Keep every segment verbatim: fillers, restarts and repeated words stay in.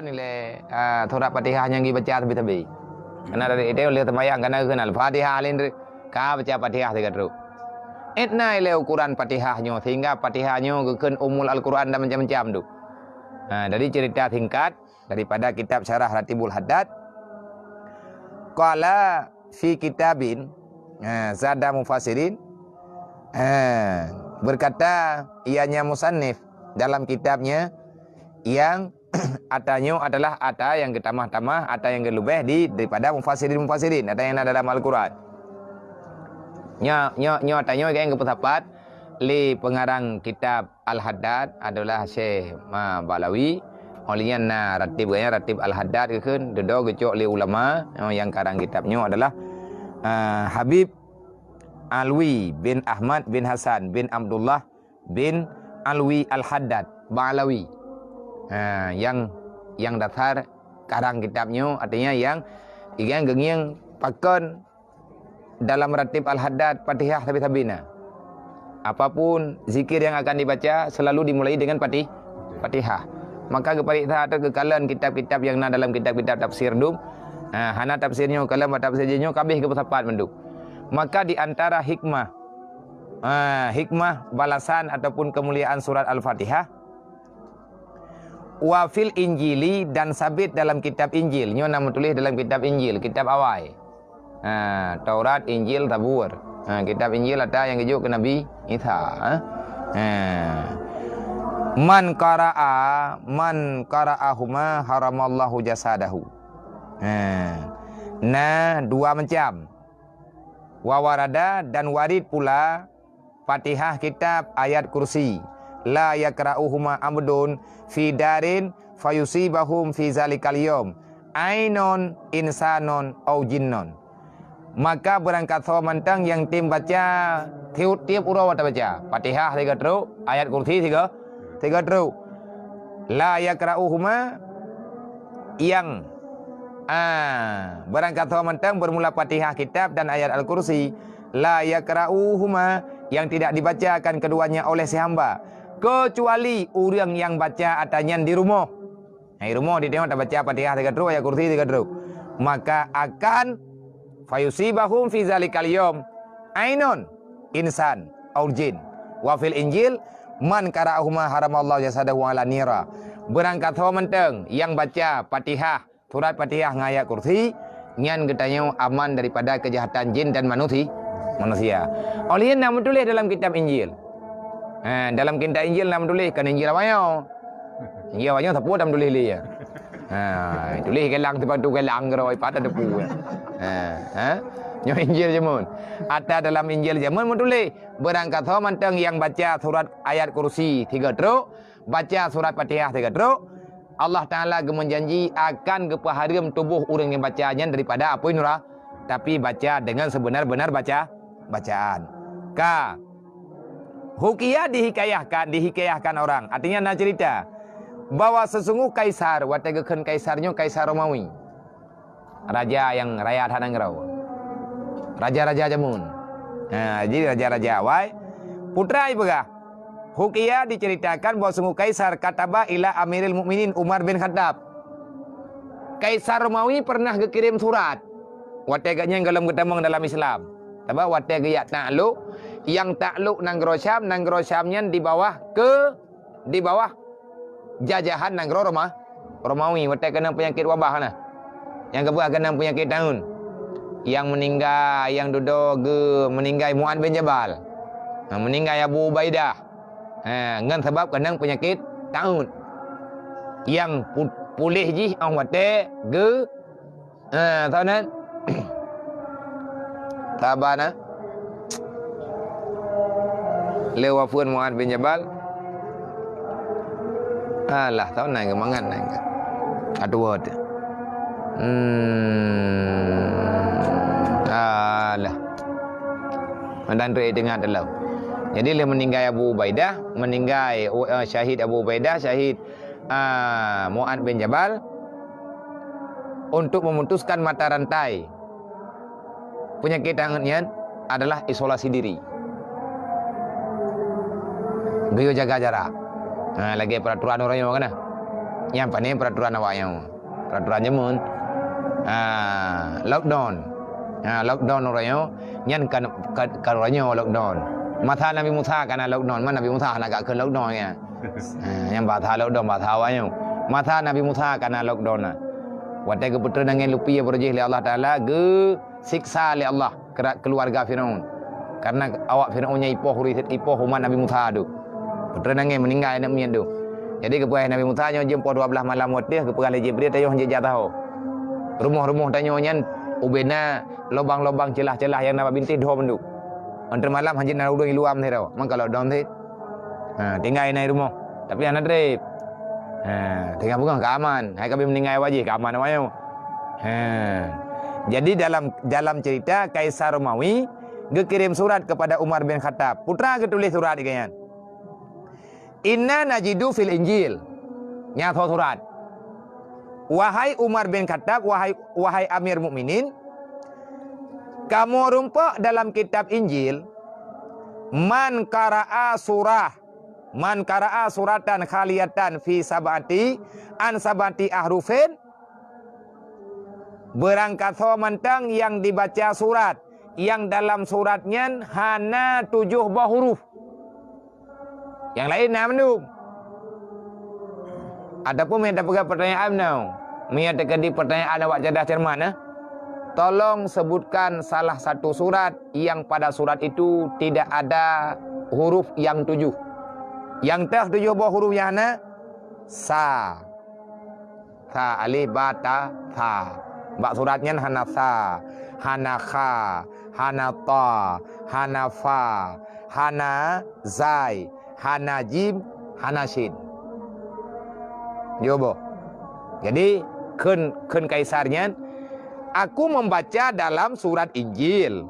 Ilée, ah, surat Fatihah nyang jibaca sabe-sabe. Karena dari itu uleh teumayang, karena kheun Al-Fatihah laén, ka baca Fatihah sigoe trok. Ét na ilée ukuran Fatihah nyoe, sehingga Fatihah nyoe geukheun Ummul Al-Quran dan macam-macam tu. Ha, dari cerita singkat daripada kitab Syarah Ratibul Haddad. Qala fi kitabin, ha, zada mufassirin, ha, berkata ianya musannif dalam kitabnya yang ata nyoe adalah ata nyang geutamah-tamah, ata nyang geuleubeh di, daripada mufassirin-mufassirin, ata nyang na dalam Al-Quran. Nyoe, nyoe, nyoe ata nyoe nyang geupeusapat lé peungarang kitab Al-Haddad adalah Syekh, ma, Ba'lawi. Óh lheueh nyan na ratib geuhnyan, ratib Al-Haddad geukheun, dudoe geucok lé ulama, eh, nyang karang kitab nyoe adalah, eh, Habib Alwi bin Ahmad bin Hasan bin Abdullah bin Alwi Al-Haddad Ba'lawi. Ha, nyang, nyang dasar karang kitab nyoe, artinya nyang, nyang geungieng pakon dalam ratib Al-Haddad Fatihah sabe-sabe na. Apapun zikir yang akan dibaca selalu dimulai dengan Fatih-, Fatihah. Maka geupareksa atau geukalon kitab-kitab nyang na dalam kitab-kitab tafsir dum. Ha, hana tafsir nyoe kalon bak tafsir jih nyoe kabeh geupeusapat mandum. Maka di antara hikmah, ha, hikmah balasan ataupun kemuliaan surat Al-Fatihah, wa fil Injili, dan sabit dalam kitab Injil. Nyoe na meutuléh dalam kitab Injil, kitab awai. Ha, Taurat, Injil, Zabur. Ha, kitab Injil ata nyang geujok keu Nabi Isa, ha. Ha. Man qara'a, man qara'ahuma haramallahu jasadahu. Ha. Na dua macam. Wa warada, dan warid pula Fatihah kitab ayat kursi. La yakra'uhuma abdun fi darin fayusibahum fi zalikal yaum ainun insanun au jinnun. Maka beurangkasoe mantong nyang tem baca tiep-tiep uroe tabaca. Fatihah sigoe trok, ayat kursi sigoe, sigoe trok. La yakra'uhuma, nyang, ah, beurangkasoe mantong bermula Fatihah kitab dan ayat Al-Kursi, la yakra'uhuma, yang tidak dibacakan keduanya oleh si hamba, kecuali ureuëng nyang baca ata nyan di rumoh. Nah, di rumoh di tengok tabaca Fatihah sigoe trok, ayat Kursi sigoe trok. Maka akan fayusibahum fi zalikal yaum ainun insan au jin. Wa fil Injil, man qara'ahuma haramallahu jasadahu ala nira. Beurangkasoe mantong nyang baca Fatihah, surat Fatihah ngon ayat kursi, nyan geutanyoe aman daripada keujahatan jin dan manusi-, manusia. Oleh na meutuléh dalam kitab Injil. Ha, dalam kitab Injil na meutuléh, kan Injil awaknyoe. Injil awaknyoe sapeue tam tuléh lé ya. Ha, tuléh kelang, sipatu kelang keuroi pat ada pu. Ha, ha. Nyoe Injil jameun. Ata dalam Injil jameun meutuléh, beurangkasoe mantong nyang baca surat ayat kursi sigoe trok, baca surat Fatihah sigoe trok, Allah Taala geumeujanji akan geupeuhareuem tuboh ureuëng nyang baca nyan daripada apui nura, tapi baca dengan sebenar-benar baca, bacaan. Ka. Hukia dihikayahkan, dihikayahkan orang. Artinya na cerita bahwa sesungguh kaisar, watée geukheun kaisar nyoe kaisar Romawi. Raja nyang raya that nanggroe. Raja-raja jameun. Ha, jadi raja-raja awai. Putra jipeugah, hukia diceritakan bahwa sungguh kaisar kataba ila Amiril Mukminin Umar bin Khattab. Kaisar Romawi pernah geukirém surat. Watée geuhnyan golom geutamong dalam Islam. Sabab watée geujak taklok, nyang taklok nanggroe Syam, nanggroe Syam nyan di bawah ke, di bawah jajahan nanggroe Roma, Romawi, watée keunong peunyakét wabah na. Nyang keubah keunong peunyakét taun. Nyang meuninggai, nyang dudoe geu meuninggai Mu'ad bin Jabal. Ha, meuninggai Abu Ubaidah. Ha, ngon sabab keunong peunyakét taun. Nyang pu-, puléh jih óh watée geu Ha, tahu nan? Sabar na. Lé wafeun Mu'ad bin Jabal. Alah, tahu nan geumangat nan ke. Atuwa tu. Hmm. Alah. Mantan tu ingat dalam. Jadi lé meuninggai Abu Ubaidah, meuninggai, eh, syahid Abu Ubaidah, syahid ah, Mu'ad bin Jabal untuk memutuskan mata rantai penyakit tangan nyan adalah isolasi diri. Geuyue jaga jarak. Ha, lagée peraturan ureuëng nyoe kan. Nyan pane peraturan awak nyoe. Peraturan jameun. Ha, lockdown. Ha, lockdown uroe nyoe, nyan kan, kan, kan uroe nyoe lockdown. Masa Nabi Musa kana lockdown, man Nabi Musa hana geukheun lockdown nyan. Ha, nyan bahasa lockdown, bahasa awak nyoe. Masa Nabi Musa kana lockdown na. Watée geupeutrön angén lupi beurujih lé Allah Taala, geu siksa lé Allah kera-, keuluwarga Firaun. Kareuna awak Firaun nyan ipoh uri-, ipoh umat Nabi Musa tu. Peutrön angén meuninggai aneuk miet tu. Jadi geupeugah Nabi Musa nyoe jeuem poh dua blaih malam watée geupeugah lé Jibril tanyoe hanjeuet jak saho. Rumoh-rumoh tanyoe nyan ubena lobang-lobang ceulah-ceulah nyang na bak bintéh dhoe mandum. Antreuk malam hanjeuet na ureuëng iluwa meusidroe. Meukalon dong sit. Ha, tinggai na i rumoh. Tapi hana treb. Ha, tinggai peugah ka aman. Hai ka abéh meuninggai wajéh ka aman awak nyoe. Ha. Jadi dalam, dalam cerita Kaisar Romawi geukirém surat kepada Umar bin Khattab. Putra geutuléh surat geuh nyan. Inna najidu fil Injil. Nyan soe surat. Wahai Umar bin Khattab, wahai, wahai Amir Mukminin, kamoe rumpok dalam kitab Injil, man qara'a surah, man qara'a suratan khaliyatan fi sab'ati, an sab'ati ahrufin, beurangkasoe mantong nyang dibaca surat, nyang dalam surat nyan hana tujoh boh huruf. Nyang laén na mandum. Ataupun meunyoe tapeugah pertanyaan nyoe, meunyoe teukeudi pertanyaan awak cerdas cermat, eh? Tolong sebutkan salah satu surat yang pada surat itu tidak ada huruf yang tujuh. Nyang teuh tujoh boh huruf nyan hana, sa. Sa, alif, ba, ta, sa. Bak surat nyan hana sa, hana kha, hana ta, hana fa, hana zai, hana jim, hana shin. Yo boh. Jadi, kheun, kheun Kaisar nyan, "Aku membaca dalam surat Injil.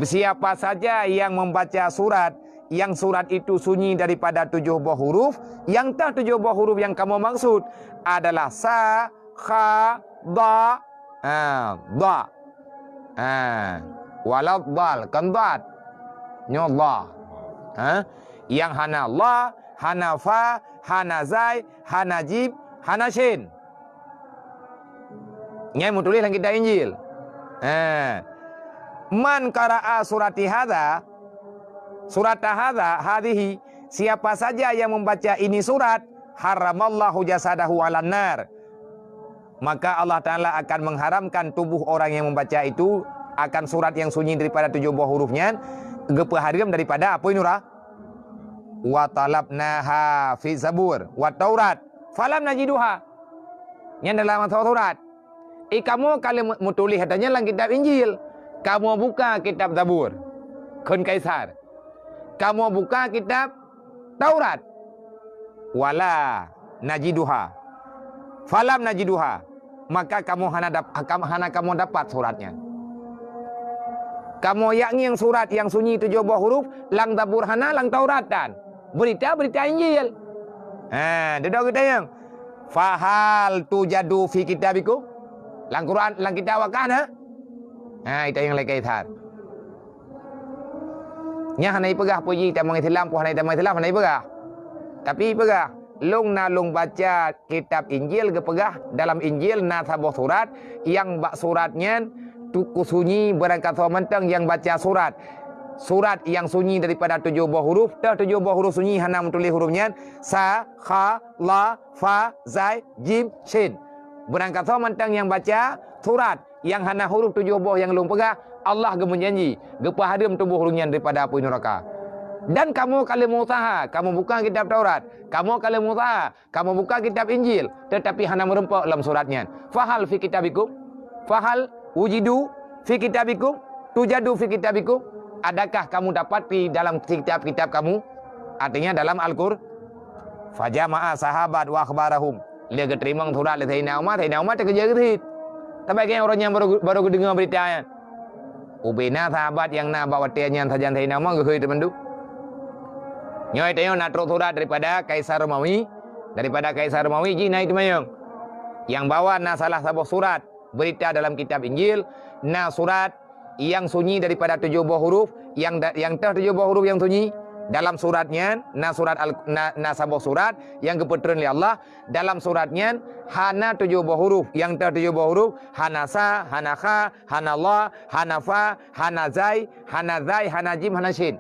Siapa saja yang membaca surat yang surat itu sunyi daripada tujoh boh huruf, nyang teuh tujoh boh huruf nyang kamoe maksud adalah sa, kha, dha, ha, dha. Ha, wala dhal, kon dhad. Nyoe dha. Ha? Nyang hana la, hana fa, hana zai, hana jim, hana shin." Nyan meutuléh lam kitab Injil. Ha. "Man qara'a surati hadza, surata hadza, hadhihi, siapa saja yang membaca ini surat, haramallahu jasadahu 'alan nar." Maka Allah Taala akan mengharamkan tubuh orang yang membaca itu akan surat yang sunyi daripada tujoh boh huruf nyan, geupeuhareuem daripada apui nura-, "Wa talabnaha fi Zabur wa Taurat, falam najiduha." Nyan dalam masa surat. Eh, kamoe ka lheueh meutuléh ata nyan lam kitab Injil. Kamoe buka kitab Zabur. Kheun Kaisar. Kamoe buka kitab Taurat. Wala najiduha. Falam najiduha. Maka kamoe hana dap-, kam-, hana kamoe dapat surat nyan. Kamoe jak ngieng surat nyang sunyi tujoh boh huruf, lam Zabur hana, lam Taurat tan. Beurita-beurita Injil. Ha, dudoe geutanyong. "Fahal tujadu fi kitabikum?" Lam Quran, lam kitab awak ka na? Ha, itanyong lé Kaisar. Nyan hana ipeugah peue jih tamong Islam, peue hana tamong Islam, hana ipeugah. Tapi ipeugah, "Lôn na lôn baca kitab Injil geupeugah, dalam Injil na saboh surat, nyang bak surat nyan tu kusunyi beurangkasoe mantong nyang baca surat. Surat nyang sunyi daripada tujoh boh huruf, teuh tujoh boh huruf sunyi hana meutuléh huruf nyan, sa, kha, la, fa, zai, jim, shin. Beurangkasoe mantong nyang baca surat nyang hana huruf tujoh boh nyang lôn peugah, Allah geumeujanji geupeuhareuem tuboh ureuëng nyan daripada apui nuraka. Dan kamoe ka lheueh meuusaha, kamoe buka kitab Taurat, kamoe ka lheueh meuusaha, kamoe buka kitab Injil, teutapi hana meurumpok lam surat nyan. Fahal fi kitabikum? Fahal wujidu fi kitabikum? Tujadu fi kitabikum?" Adakah kamu dapati dalam kitab-kitab kamu? Artinya dalam Al-Qur-, fajama'a sahabat wa akhbarahum. Lheueh geuteurimong surat lé Saidina Umar, Saidina Umar teukeujot geuthit. Tapi kayang ureuëng nyang baru, baru geudeungoe beurita nyan. Ubena sahabat nyang na bak watée nyan sajan Saidina Umar geuhôi teumandum. Nyoe tanyoe na trok surat daripada Kaisar Romawi, daripada Kaisar Romawi jih na iteumanyong. Nyang bahwa na salah saboh surat beurita dalam kitab Injil, na surat nyang sunyi daripada tujoh boh huruf, nyang da-, nyang teuh tujoh boh huruf nyang sunyi, Dalam surat nyan na surat al, na, na saboh surat nyang geupeutreun lé Allah. Dalam surat nyan hana tujoh boh huruf. Nyang teutujoh boh huruf hana sa, hana kha, hana la, hana fa, hana zai, hana zai, hana jim, hana syin.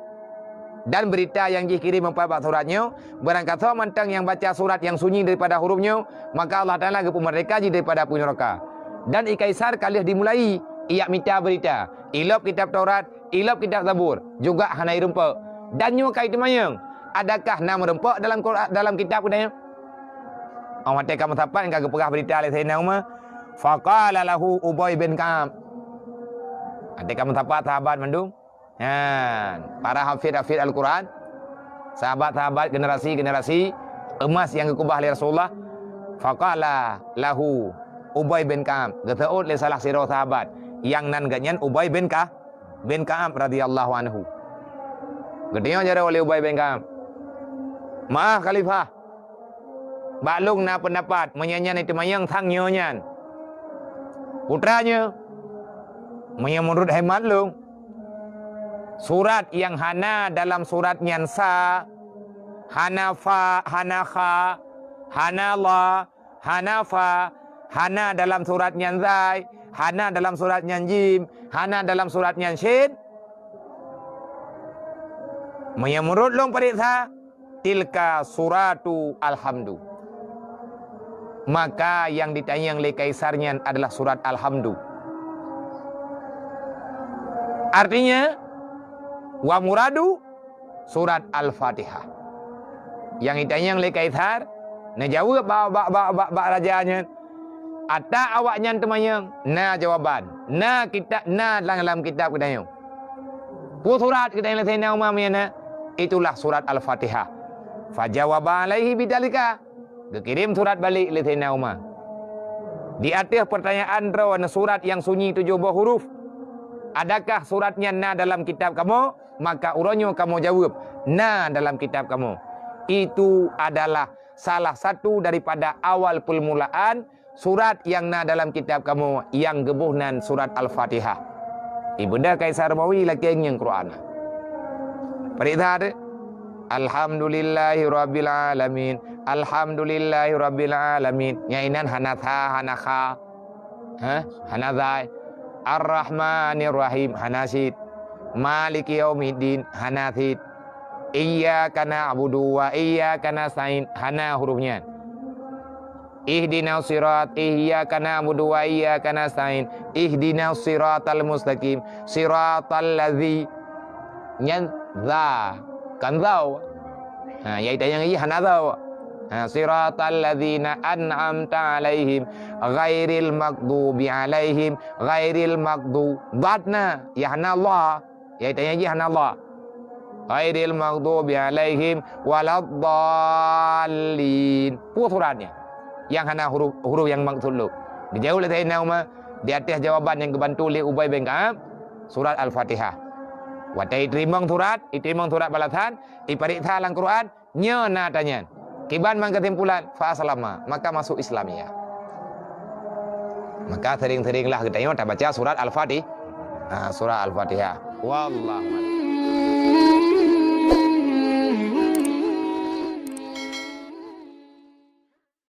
Dan beurita nyang jih kirém meupat bak surat nyoe, barangkasoe mantong nyang baca surat nyang sunyi daripada huruf nyoe, maka Allah Taala geupeumeurdeka jih daripada apui neuraka. Dan i Kaisar ka lheueh dimulai, ijak mita beurita, ilop kitab Taurat, ilop kitab Zabur, juga hana irumpok. Dan nyoe ka iteumanyong, adakah na meurumpok dalam Qur-, dalam kitab geutanyoe? Óh watée ka meusapat ka geupeugah beurita lé Saidina Umar, faqala lahu Ubay bin Ka'ab. Watée ka meusapat sahabat mandum, nyan, para hafid-hafid Al-Quran, sahabat-sahabat generasi-generasi emas nyang geukeubah lé Rasulullah, faqala lahu Ubay bin Ka'ab, geuseuôt lé salah sidroe sahabat, nyang nan geuhnyan Ubay bin Ka-, bin Ka'ab radhiyallahu anhu. Geutanyong jaroe lé Ubay bin Ka'ab, "Ma'ah Khalifah, bak lôn na peundapat, meunyoe nyan iteumanyong sang nyoe nyan. Putra nyoe, meunyoe meunurot hemat lôn, surat nyang hana dalam surat nyan sa, hana fa, hana kha, hana la, hana fa, hana dalam surat nyan zai, hana dalam surat nyan jim, hana dalam surat nyan syin. Meunyoe meunurot lôn pareksa, tilka suratu Alhamdu." Maka nyang jitanyong lé Kaisar nyan adalah surat Alhamdu. Artinya, wa muradu surat Al-Fatihah. Nyang jitanyong lé Kaisar, neujaweueb bak, bak, bak, bak, bak raja nyan, ata awaknyan teumanyong, na jawaban, na kitab, na lam, lam kitab geutanyoe. Peue surat geutanyoe lé Saidina Umar meunyoe na? Itulah surat Al-Fatihah. Fajawaba alaihi bidzalika. Geukirém surat balek lé Saidina Umar. Di ateueh peurtanyaan droeneuh surat nyang sunyi tujoh boh huruf, adakah surat nyan na dalam kitab kamoe? Maka uroe nyoe kamoe jaweueb, "Na dalam kitab kamoe." Itu adalah salah satu daripada awal peulmulaan surat nyang na dalam kitab kamoe nyang geuboh nan surat Al-Fatihah. Ibeudôh Kaisar Romawi lakée ngieng Quran. Pareksa teuh. Alhamdulillahi rabbil alamin. Alhamdulillahi rabbil alamin. Nyang inan hana tha, hana kha. Ha? Hana zai. Ar-Rahmanir Rahim. Hana cit. Maliki yaumiddin. Hana cit. Iyyaka na'budu wa iyyaka nasta'in. Hana huruf nyan. Ihdinas sirat, iyyaka na'budu wa iyyaka nasta'in. Ihdinas siratal mustaqim, siratal ladzi, nyan za, kan zau. Ha, ya ita nyang i hana zau. Ha, siratal ladzina an'amta 'alaihim, ghairil maghdubi 'alaihim, ghairil maghdu-, dad na, ya hana Allah. Ya ita nyang i hana Allah. Ghairil maghdubi 'alaihim waladdallin. Peue surat nyan? Nyang hana huruf, huruf nyang maksud lôn. Geujaweueb lé Saidina Umar di ateueh jawaban nyang geubantu lé Ubay bin Ka'ab, surat Al-Fatihah. Watée iteurimong surat, iteurimong surat balasan, ipareksa lam Quran, nyoe na ata nyan. Kiban man keusimpulan, fa aslama, maka masuk Islam ia. Maka sering-seringlah geutanyoe tabaca surat Al-Fatih-, ha, surat Al-Fatihah. Wallahu a'lam.